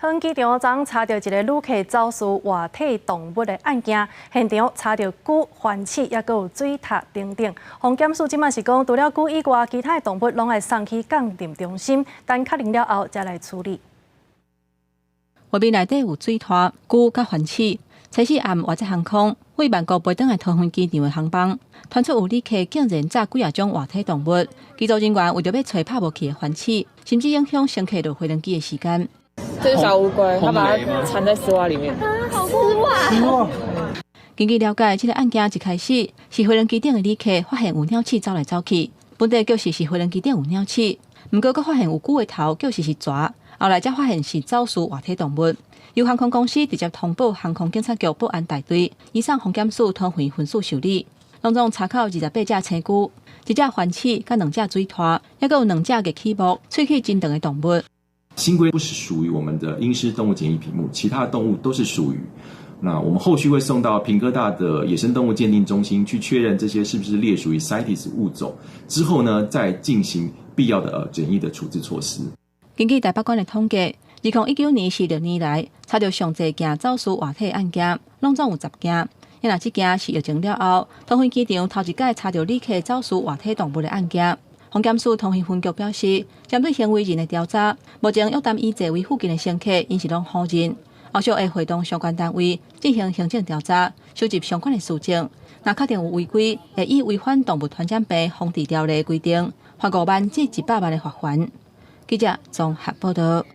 桃園機場昨查著一个旅客走私活體動物的案件，現場查著龜、環鼠，抑閣有水獺等等。航檢署這馬是講，除了龜以外，其他的動物攏愛送去鑑定中心，等確認了後才來處理。畫面內底有水獺、龜佮環鼠。初四暗，華捷航空對曼谷飛轉來桃園機場的航班，傳出有旅客竟然炸幾仔種活體動物。機組人員為著欲揣拍無去的環鼠，甚至影響乘客落飛機的時間。這是小烏龜，它把它纏在絲襪裡面。好絲襪。根據了解，這个案件一開始是飛機頂的旅客發現有鳥鼠走來走去，本底確實是飛機頂有鳥鼠，毋過閣發現有龜的頭，確實是蛇，後來才發現是走私活體動物。由航空公司直接通報航空警察局保安大隊，移送航檢署桃園分署受理。攏總查扣28隻青龜、一隻環鼠、佮兩隻水獺，抑閣有兩隻齧齒目、喙齒真長的動物。星龜不是屬於我們的陰濕動物檢疫品目，其他的動物都是屬於。那我們後續會送到屏科大的野生動物鑑定中心去確認這些是不是列屬於 CITES 物種，之後呢，再進行必要的檢疫的處置措施。根據台北縣的統計，2019年是歷年來查著上濟件走私活體案件，攏總有十件。若這件是疫情了後，桃園機場頭一擺查著旅客走私活體動物的案件。航檢署桃園分局表示，針對行為人的調查，目前約談伊座位附近的乘客，𪜶是攏否認。後續會會同相關單位進行行政調查，收集相關的事證。若確定有違規，會以違反動物傳染病防治條例規定，罰5萬至100萬的罰鍰。記者綜合報道。